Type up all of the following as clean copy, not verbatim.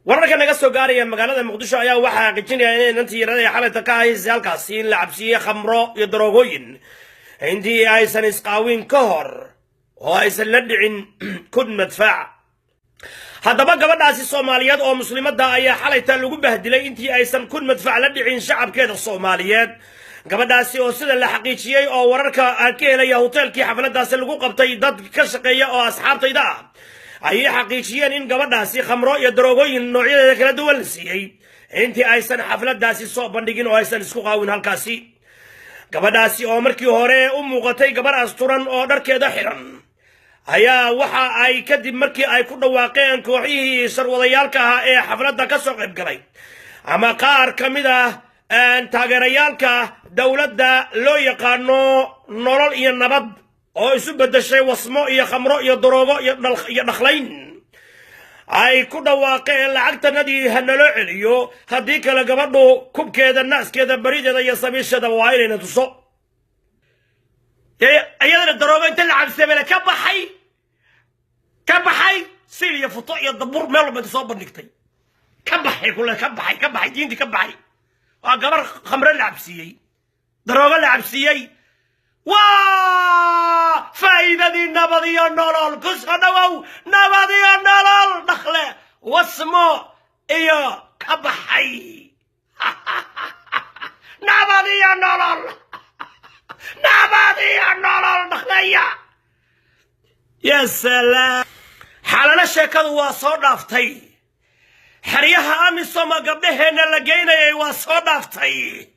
Wararka naga soo gaaraya magaalada Muqdisho ayaa waxaa xaqiijinaya inay inantii yarada ee xalayta ka haysay halkaasi in la cabsiiyey khamro iyo daroogooyin intii aysan isqaawin ka hor oo aysan la dhicin kun madfac. Haddaba gabadhaasi Soomaaliyeed oo muslimadda ayaa xalayta lagu bahdilay intii aysan kun madfac la dhicin shacabkeeda Soomaaliyeed. Gabadhaasi oo sida la xaqiijiyey oo wararka aan ka helaya hoteelkii xafladaasi lagu qabtay dad ka shaqeeya oo asxaabtayda ah ayay xaqiijiyeen in gabadhaasi khamro iyo daroogooyin noocyadeeda kala duwan la siiyey intii aysan xafladaasi soo bandhigin oo aysan isku qaawin halkaasi. Gabadhaasi oo markii hore u muuqatay gabarh asturan oo dharkeeda xiran ayaa waxa ay kadib markii ay ku dhawaaqeen kooxihii sharwadayaalka ahaa ee xafladda ka soo qayb galay ama qaar ka mid ah taageerayaalka dowladda loo yaqaano Nolol iyo Nabad oo isu beddeshay wasmo iyo khamro iyo daroogo iyo dhakhlayn, ay ku dhawaaqeen lacagtanadii ha naloo celiyo, haddii kale gabadhu kubkeeda, naaskeeda, barideeda iyo sabiisheeda waa inayna tuso. Iyadana daroogo inta la cabsamele ka baxay, ka baxay, sil iyo futo iyo dabur meel walba inta soo bandhigtay ka baxay kule, ka baxay, ka baxay diintii, ka baxay. Waa gabar khamre la cabsiiyey, daroogo la cabsiiyey. Waa faa'iidadii Nabad iyo Nolol. Ku soo dhawow Nabad iyo Nolol, dhakle, wasmo iyo ka baxay. Nabad iyo Nolol, Nabad iyo Nolol, dhakleya ya salaam. Xalana sheekadu waa soo dhaaftay. Xeryaha Amisoma gabdhaheenna la geynayay waa soo dhaaftay.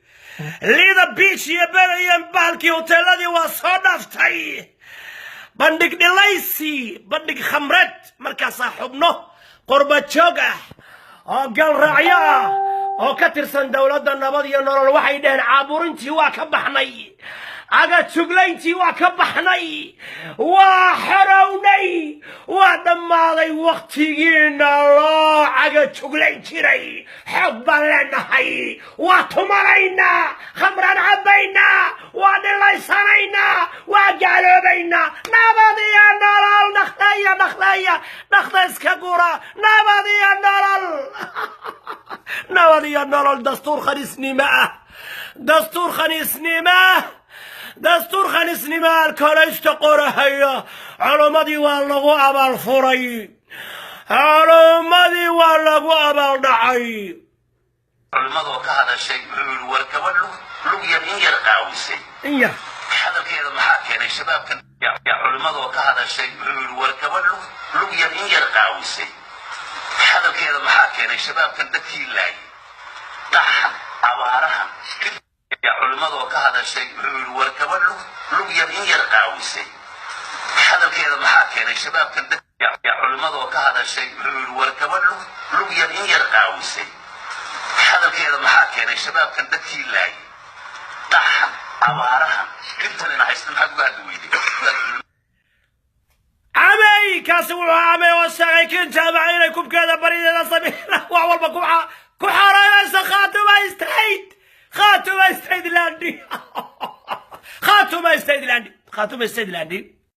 Liida Beach iyo beriyo bahalkii hoteeladii waa soo dhaaftay. Bandhig dhilaysi, bandhig khamreed. Markaasaa xubno qurba joog ah oo galraacyo ah oo ka tirsan dowladda Nabad iyo Nolol waxay dhaheen: caaburintii waa ka baxnay, agajuglayntii waa ka baxnay, waa xorownay, waa dhammaaday wakhtigiina loo cagajuglayn jiray. Xoog baan leenahay, waa tumanaynaa, khamraan cabbaynaa, waa dhilaysanaynaa, waa gaaloobaynaa. Nabad iyo Nolol, dhakleeya, dhakleeya, dhakda iska gura. Nabad iyo Nolol, Nabad iyo Nolol, dastuur khaniisnimo ah, dastuur khaniisnimo ah, dastuur khaniisnimo. Alkooleysta qorahaya, culummadii waa lagu abaal furay, culummadii waa lagu abaal dhacay. Culimmadoo ka hadashay wuxuu yidhi: war gabadh lug yar in yar qaawisay in yar hadalkeeda maxaa keenay shabaabkan? Culimmadoo ka hadashay wuxuu yidhi: war gabadh lug yar in yar qaawisay hadalkeeda maxaa keenay shabaabkan dadkii laayay, qaxan, abaarahan? Culimmadoo ka hadashay wuxuu yidhi: war gabadh lug yar in yar qaawisay hadalkeeda maxaa keenay shabaabkan? Culimmadoo ka hadashay wuxuu yidhi: war gabadh lug yar in yar qaawisay hadalkeeda maxaa keenay shabaabkan dadkii laayay, qaxan, abaarahan, dhibtanina haysta? Maxaad uga hadli weyday? Camey, kaasi wuxuu Camey oo sheegay kin jaamaca inay kubkeeda, barideeda, sabiila wax walba ku xareeyayso Khaatuma State, Khaatuma State landi, Khaatuma State landi, Khaatuma State landi.